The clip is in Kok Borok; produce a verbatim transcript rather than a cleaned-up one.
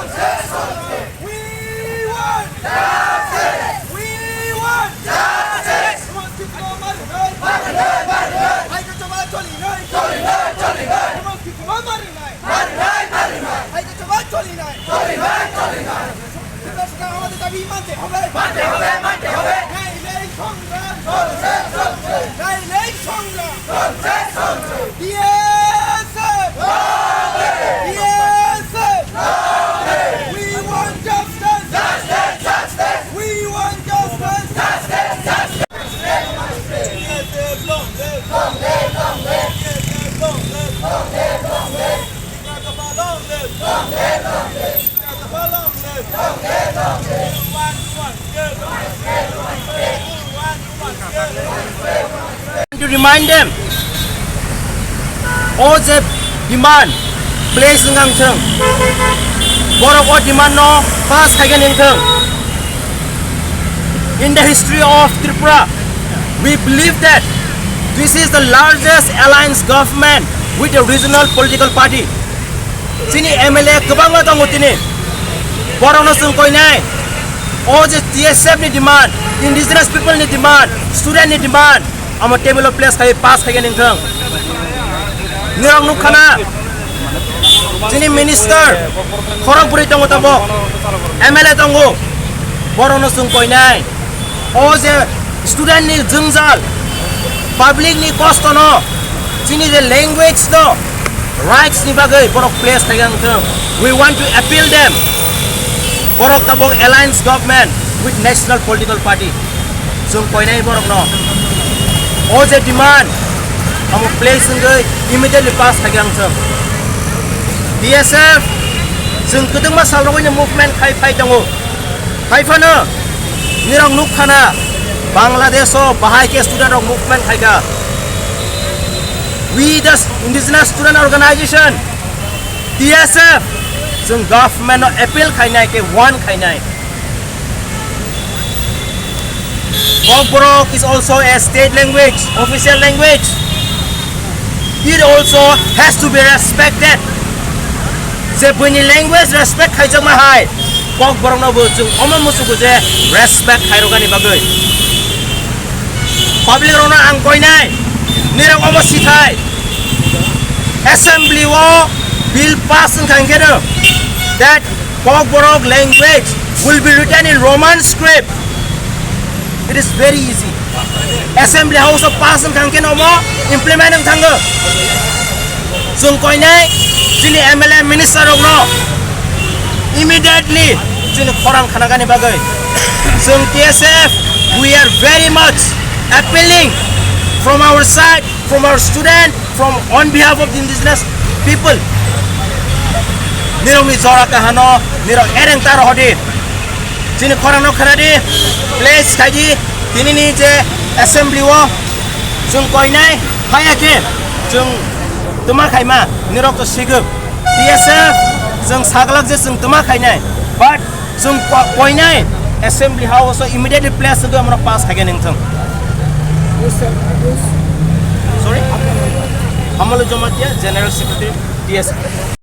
We want justice! We want justice! Roman Singh-no marinai! Marinai, marinai! Hai ka choba cholinai! Cholinai, cholinai! Roman Singh-no marinai! Marinai, marinai! Hai ka choba cholinai! Cholinai, cholinai! Sita sita amader dabi mante hobe! Mante hobe, mante hobe! Nai lei songram! Songram, songram! Nai lei songram! Songram, songram! B S F! Long live! B S F! Long live! We want justice! Justice! Justice! We want justice! Justice! Justice! B S F long live! Long live! Long live! B S F long live! Long live! Long live! Tiprasa long live! Long live! Long live! Tiprasa long live! Long live! Long live! We want, we want, we want, we want, we want, we want. To remind them, o je demand place wngkha ang thung, borok o demand no pass khaikhe ning thung. In the history of Tripura, we believe that this is the largest alliance government with a regional political party. Chini M L A kwbangma tongo tini. Borokno chwng koinai. O je T S F ni demand, indigenous people ni demand, student ni demand, amo table o place khai pass khai ningthang. Nirok nukha na, chini minister, khorok bwrwi tongo tabok, M L A tongo, borokno chwng koinai. O je student ni jwngjal, public ni kosto no, chini je language no, rights ni bagwi borok place thaigang thung. We want to appeal them. Borok tabok alliance government with national political party. Chwng koinai borok no. O je demand, amo place wngwi immediately pass thaigang thung. B S F, chwng kwtwngma sal rogwi movement khai phai tongo. Hai phano nirok nukha na, Bangladesh o bahai khe student rok movement khaikha. We the indigenous student organization, T S F, chwng government no appeal khainai khe warn khainai. Kokborok is also a state language, official language. It also has to be respected. Je buini language respect khaijakma hai, Kokborokno bo chwng omo muchugo je respect khairokani bagwi. Public rokno ang koinai, nirok omo sithai. Assembly o bill pass wngkha hwnkhe no that Kokborok language will be written in Roman script. It is very easy. Assembly House o pass wngkha hwnkhe no omo implement wng thango. Chwng koinai chini M L A minister rokno immediately chini khorang khanagani bagwi. Chwng T S F, we are very much appealing from our side, from our student, from on behalf of the indigenous people. Nirokni jora kahano nirok ereng taro hodi. Chini khorang no khana di, please khai di, tini ni je assembly o chwng koinai phaiya khe chwng tuma khaima nirok to sigwk. T S F chwng saglak je chwng tuma khainai, but chwng ko-, koinai assembly house o immediately place wngwi amrok pass khaikhe ningthwng. Sorry? Amalo Jamatia, General Secretary, T S F.